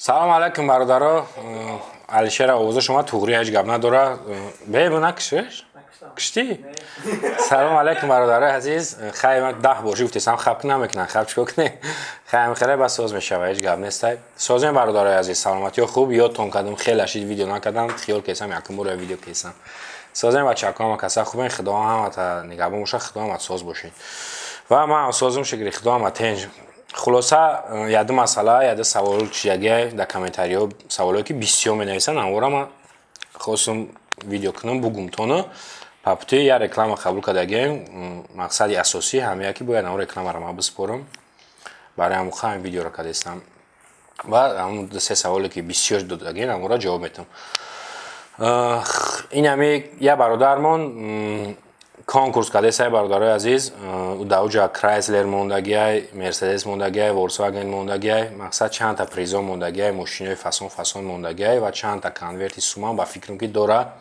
Салому алайкум, бародаро. Алишера, овоза шума туғри, ҳеҷ гап надора. Бебу накишиш? Киштӣ? Салому алайкум, бародарои азиз. Хай, ман 10 бор гуфтесам, хаб намекунан, хаб чикор кунем? Хай, хеле бас соз мешава, ҳеҷ гап нестай. Созем, бародарои азиз, саломатиё хуб. Ёдтон кардам, хеле ашид видео накардам, хиёл кесам, якум бор видео кесам. Созем, бачако, ҳама каса хубен, Худо ҳамата нигаҳбон боша, Худо ҳамат соз бошед. Ва ман созум, шукри Худо, ҳама тенҷ. Хулоса, яду масъала, яду савол чиягия дар комментариҳо, саволое ки бисёр менависанд, ҳамвора ман хостум видео кунам, бугум тону папути я реклама қабул кардагием. Мақсади асосӣ ҳамия ки бояд ҳамон рекламаро ман биспорам, барои ҳамон ҳамин видеоро кардастам ва ҳамон се саволе ки бисёр додагиен, ҳамонро ҷавоб метам. Ин ҳами я бародармон конкурс кардесай, бародарои азиз. Дар уҷа Крайслер мондагиай, Мерседес мондагиай, Волксваген мондагиай, мақсад чандта призо мондагиай, мошинои фасон фасон мондагиай ва чандта конверти суман. Ба фикрам, ки дора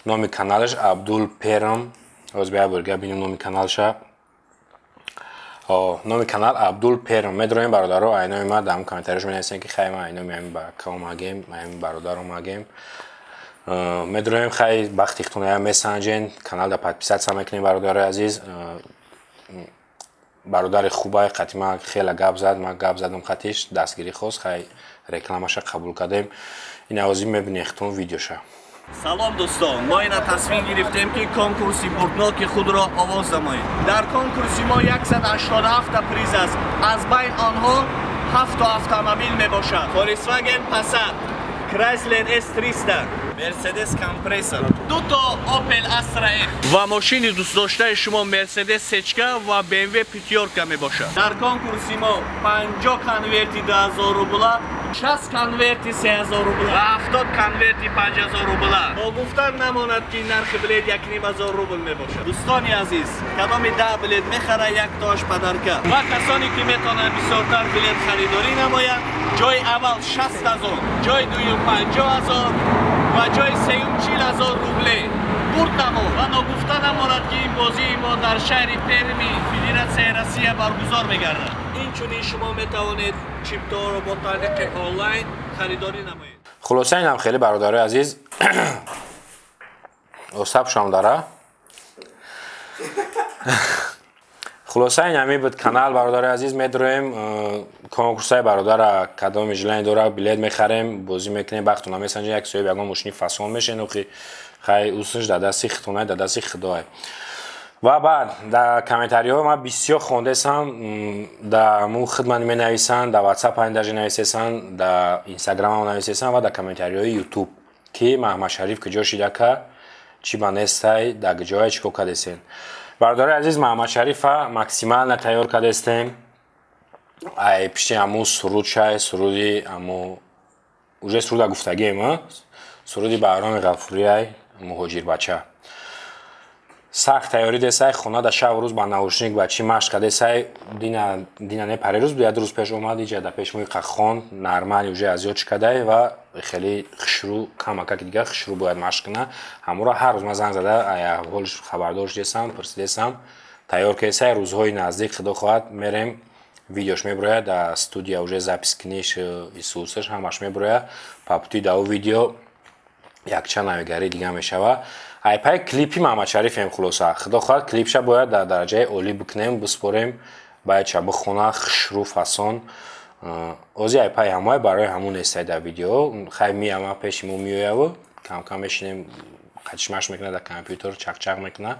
номи каналаш Абдул Перам. Ҳоз бия бурга бинем номи каналша. Номи канал Абдул Перам. Медроем, бародаро, айноми ма дар комментарияш менависем, ки хай, ма айноми ҳамин бака омагем, ҳамин бародар омагем. Медроем, хай, бахти хтуная месанҷен, каналда подписаться мекунем, бародарои азиз. Бародари хубай, қати ма хеле гап зад, ман гап задам қатиш, дастгирӣ хост, хай, рекламаша қабул кардем. Ин авози мебинем хтун видеоша. Салом, дӯстон! Мо ина тасмим гирифтем, ки конкурси бурдноки худро оғоз намоем. Дар конкурси мо 187 приз аст. Аз байн онҳо ҳафту автомобил мебошад: Volkswagen Passat, Chrysler S300, Mercedes Kompressor, дуто Opel Astra F ва мошини дӯстдоштаи шумо Mercedes Сечка ва BMW пятёрка мебошад. Дар конкурси мо 50 конверти 2000 рубла, 60 конверти 3000 рубла ва 70 конверти 5000 рубла. Ногуфтан намонад, ки нархи билет 1500 рубл мебошад. Дӯстони азиз, кадоми 10 билет мехара, як тош подарка. Ва касоне ки метавонанд бисёртар билет харидорӣ намоянд, ҷои аввал 60 ҳазор, ҷои дуюм 50 ҳазор ва ҷои сеюм 40 ҳазор рубле бурд намуд. Ва ногуфта намонад, ки ин бозии мо дар шаҳри Перми, Федератсияи Россия баргузор мегардад. Инчунин шумо метавонед чиптаҳоро бо тариқи онлайн харидорӣ намоед. Хулоса, инам хеле, бародарои азиз, остаб шом дара. Хулоса, ин ҳамин буд канал, бародарои азиз. Медроем конкурсаи бародара, кадоми желание дора, билет мехарем, бозӣ мекунем, бахтона месанҷем, як соҳиб ягон мошини фасон мешен. Охи хай, усунш дар дасти хитонай, дар дасти худое. Ва баъд дар комментариҳо ман бисёр хондесам, дар му хидмат менависанд, дар Ватсап ҳамин даже нависесанд, дар Инстаграмам нависесанд ва дар комментариҳои Ютуб, ки Маҳмадшариф куҷо шидака, чӣ ба нестай, дар ҷое чӣ кор кардесен. Бародари азиз, Маҳмадшарифа максимально тайёр кардестем. Ай пишти ҳамун суруд шай, суруди ҳаму уже суруда гуфтагием, суруди Баҳроми Ғафурияй, «Муҳоҷирбача». Сахт тайёрӣ десай, хона да шаб рӯз ба наушник, ба чӣ машқ кардесай. Дина, дина не, парерӯз буд, як рӯз пеш омад иҷа, да пеш мои қахон, нормально уже аз ёд кадай ва хеле хушрӯ, камакаки дигар хушрӯ бояд машқ куна. Ҳамуро ҳар рӯз ман занг зада, аҳволиш хабардор шудесам, пурсидесам, тайёр кардесай. Рӯзҳои наздик, Худо хоҳад, мерем, видеош меброяд, дар студия уже запись куниш, исусаш ҳамаш меброяд. Папути да ӯ видео якчанд навигарии дига мешава. Айпай клипи Маҳмадшарифем. Хулоса, Худо хоҳад, клипша бояд дар дараҷаи олӣ бикунем, биспорем, бояд ча бихона хушрӯ, фасон. Ози айпай ҳамоя барои ҳамун нестай дар видео. Хай, миама пеши мо меояву камкам мешинем, қачишмаш мекунад, дар компютер чақчақ мекунад.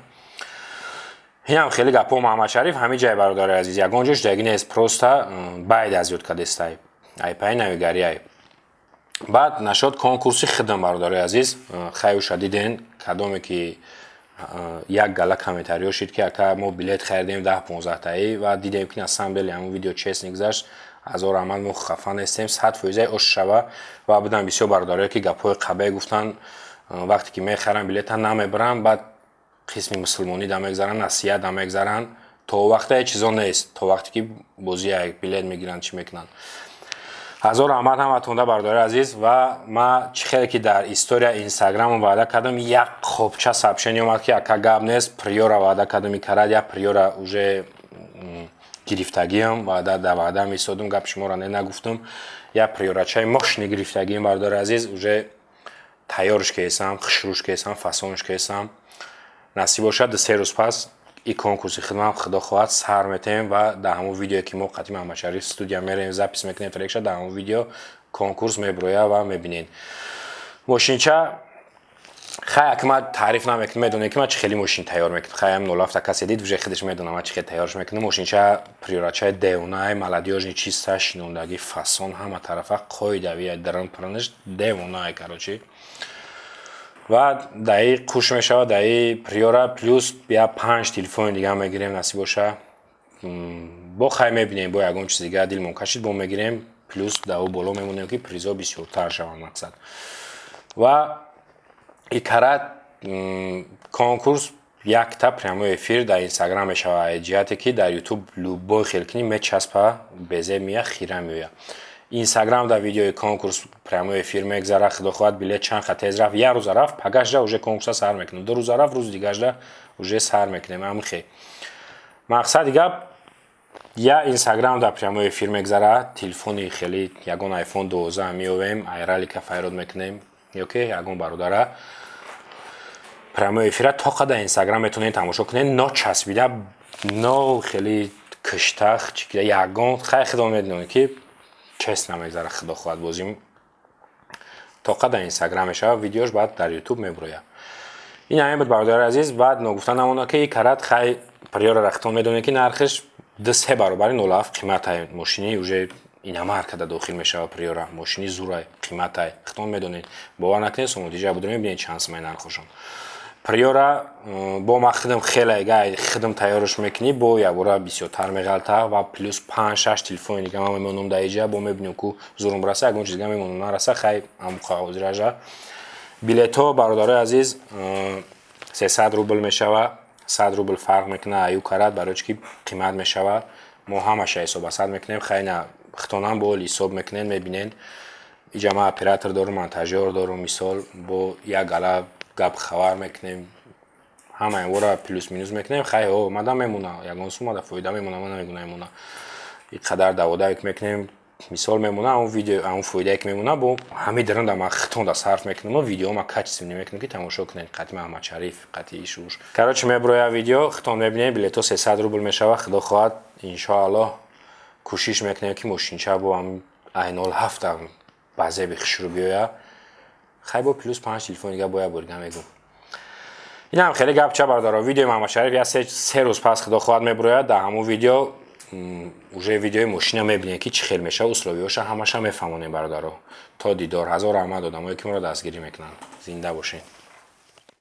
Инам хеле гапҳо. Маҳмадшариф ҳамин ҷай, бародари азиз, ягон ҷош даги нест, просто байд аз ёд кардестай, айпай навигариай. Баъд нашод конкурси хидм, бародари азиз. Хайуша диден, кадоме ки як гала комментариҳо шид, ки ака, мо билет харидем 10-15таӣ ва дидем, ки на самом деле ҳамон видео честно гузашт. Ҳазор раҳмат, мо хафа нестем, 100 фоизаи ош шава. Ва будан бисёр бародарое, ки гапҳои қабе гуфтанд, вақте ки мехаранд билета, намебаранд, баъд қисми мусулмонӣ да мегзаранд, насиҳат да мегзаранд. То вақта ҳеҷ чизо нест, то вақте ки бозӣ билет мегиранд, чӣ мекунанд. Ҳазор раҳмат ҳаматонда, бародари азиз. Ва ма чӣ хеле ки дар история Инстаграмам ваъда кардам, як қопча сообщение омад, ки ака, гап нест, приора ваъда кардам, икарад як приора уже Гирифтагиам, ваъда да ваъда мисодум, гапи шуморо не нагуфтум. Як Приорачаи мощный гирифтагиам, бародари азиз, уже тайёрш кесам, хушрӯш кесам, фасонш кесам. Насиб бошад, 2-3 рӯз пас и конкурси хидмат, худо хоҳад, сар метем ва дар ҳамон видеое, ки мо қати Маҳамадшариф студия мерем, запись мекунем трекша, дар ҳамон видео конкурс мебирояд ва мебинед мошинча. Хай, аки ман таъриф намекунам, медонем, ки ман чӣ хели мошин тайёр мекунам. Хай, ам нолафта касе дид, уже худаш медонам, ман чӣ хел тайёрш мекунам. Мошинча Приорачаи девонаи молодёжный, чиста, шинондагӣ, фасон, ҳама тарафа қоидавия, дрн прнш девонаи, короче. Ва даи қуш мешавад даи Приора, плюс я панҷ телефони дига мегирем, насиб боша. Бо хай мебинем, бо ягон чиз дига дилмон кашид, бо мегирем, плюс даву боло мемонем, ки призо бисёртар шаванд, мақсад. Ва икарат конкурс якта прямой эфир дар Инстаграм мешавад, ҷиҳате ки дар Ютуб любой хел кунӣ, мечаспа, безеб мея, хира меояд. Инстаграм дар видеои конкурс прямой эфир мегзара. Худо хоҳад, билет чанд ха тез рафт, як рӯза рафт, пагашда уже конкурса сар мекунем, 2 рӯза рафт, рӯзи дигашда уже сар мекунем. Амихе мақсади гап, я Инстаграм дар прямой эфир мегзара, телефони хеле ягон Айфон 12 меовем, айралика файрод мекунем ё ки ягон бародара. Прямой эфира тоқа дар Инстаграм метавонед тамошо кунед, но часпида, но хеле киштах чикида ягон. Хай, худо медонед, ки честно мегзара. Худо хоҳад, бозим тоқа дар Инстаграм мешавад, видеош баъд дар Ютуб мебурояд. Ин ҳамин буд, бародари азиз. Баъд ногуфта намонад, ки карат хай Приора рахтон медонед, ки нархиш 2-3 баробари 07 қиматай. Мошини уже иномаркада дохил мешавад Приора, мошини зурай, қиматай, хитон медонед. Бовар накунед, сомодиҷа будем, мебинед чанд сумаи нархошон. Приора бо ма хидм хеле гай хидм тайёрш мекунӣ, бо якбора бисёртар меғалта. Ва плюс панҷ шаш телефони дига ман мемонам дар иҷа, бо мебинем, ку зурум раса, ягон чиз дига мемонам, нараса, хай, ҳозиража. Билетҳо, бародарои азиз, 300 рубл мешава, 100 рубл фарқ мекунад аю карат, барои чи ки қимат мешава. Мо ҳамаша ҳисобасад мекунем, хай на, хитонам бо ҳисоб мекунед, мебинед. Иҷа ман оператор дорум, монтажёр дорум, мисол, бо як гала гап хабар мекунем, ҳама вора плюс минус мекунем. Хай, о мада мемона, ягон суммада фоида мемона, ма намегӯ намемона. И қадар даводае ки мекунем, мисол, мемона, он видео, он фоидае ки мемона, бо ҳами даранда ман хитонда сарф мекунам. Видео ма качественный мекунам, ки тамошо кунед, қати Маҳамадшариф, қати ишуш, короче, меброя видео, хитон мебинед. Билето 300 рубл мешава. Худо хоҳад, иншоаллоҳ, кӯшиш мекунем, ки мошинча бо ай 07 базеби хушрӯ биёя. Хай, бо плюс панҷ телефон дига бояд борига мегӯм. Инам хеле гапча, бародаро. Видеои Маҳамадшариф я 3 рӯз пас, худо хоҳад, меброяд. Дар ҳамон видео уже видеои мошина мебинед, ки чӣ хел мешавад, условияша ҳамаша мефаҳмонем, бародаро. То дидор, ҳазор раҳмат одамое, ки моро дастгирӣ мекунанд. Зинда бошед.